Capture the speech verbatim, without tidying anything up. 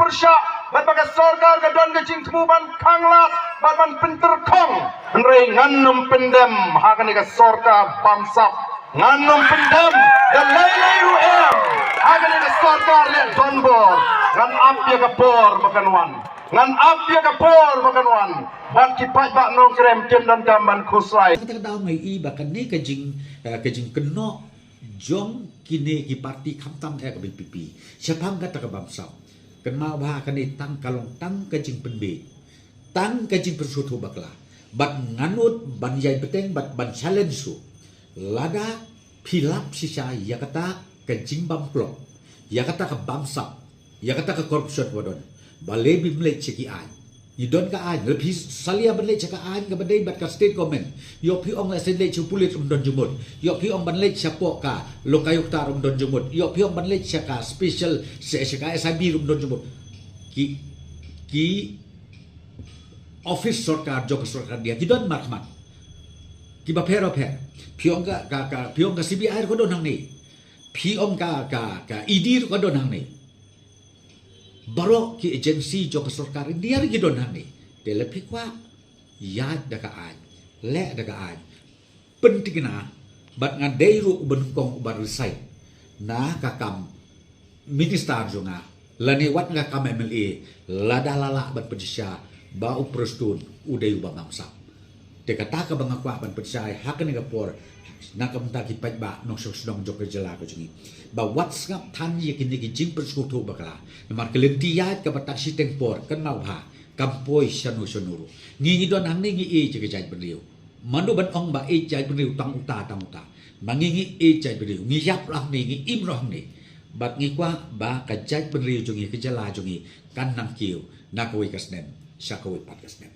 pyrshah bad ba ka sorkar ka don ka jingthmu ban khanglad bad ban pynterkhong. Hynrei ngan nym pyndem ha kane ka sorkar bamsap. Ngan nym pyndem da lei lei ruh em ha kane ka sorkar leh donbor. Ngan ap ïa ka por ba kan wan. Ngan ap ïa ka por ba kan wan. Bad ki paidbah Nongkrem kim donkam ban khuslai. Kata ka daw ngi i ba kane ka jing, eh, ka jingkynnoh jong kine ki parti khamtam eh ka B P P shaphang kata ka bamsap. Kynmaw ba kane tang ka long tang ka jingpynbeit, tang ka jingpynsngewthuh bakla. Bad ngan nud ban ïai bteng bad ban challenge shuh. Lada phi lap shisha ïa kata ka jingbam klok, ïa kata ka bamsap, ïa kata ka corruption ba don, balei phim leit sha ki aiñ? Ngi don ka aiñ. Lada phi salia ban leit sha ka aiñ kaba dei bad ka state government, ïoh phi ong lehse leit sha u pulit ruh ym don jingmut. Ïoh phi ong ban leit shapoh ka lokayukta ruh ym don jingmut. Ïoh phi ong ban leit sha ka special, sha, sha ka S I B ruh ym don jingmut. Ki, ki office sorkar jong ka sorkar India ki don markhmat kiba pher ba pher. Phi ong ka, ka, ka, phi ong ka C B I ruh ka don hangne. Phi ong ka, ka, ka E D ruh ka don hangne. Baroh ki agency jong ka sorkar India ruh ki don hangne. Te lada phi kwah ïaid da ka aiñ, leh da ka aiñ, pynthikna. Bad nga dei ruh u ba nyngkong u ba resign na ka kam minister jong nga, lane wat na ka kam M L A, lada la lah ban pynshisha ba u Prestone u dei u bamsap. Te kata kaba nga kwah ban pynshai ha kane ka por na ka bynta ki paidbah nongshong shnong jong ka jylla ka jong ngi, ba wat sngap than ïa kine ki jingpynsngewthuh bakla. Namar ka lynti ïaid kaba tang shiteng por, kynmaw ba kam poi shano shano ruh. Ngi, ngi don hangne ngi ïeit ïa ka jaitbynriew. Mano ban ong ba ïeit jaitbynriew tang uta tang uta. Ma ngi ngi ïeit jaitbynriew, ngi ïap ruh hangne, ngi im ruh hangne. Bad ngi kwah ba ka jaitbynriew jong ngi, ka jylla jong ngi kan nang kiew na kawei ka snem sha kawei pat ka snem.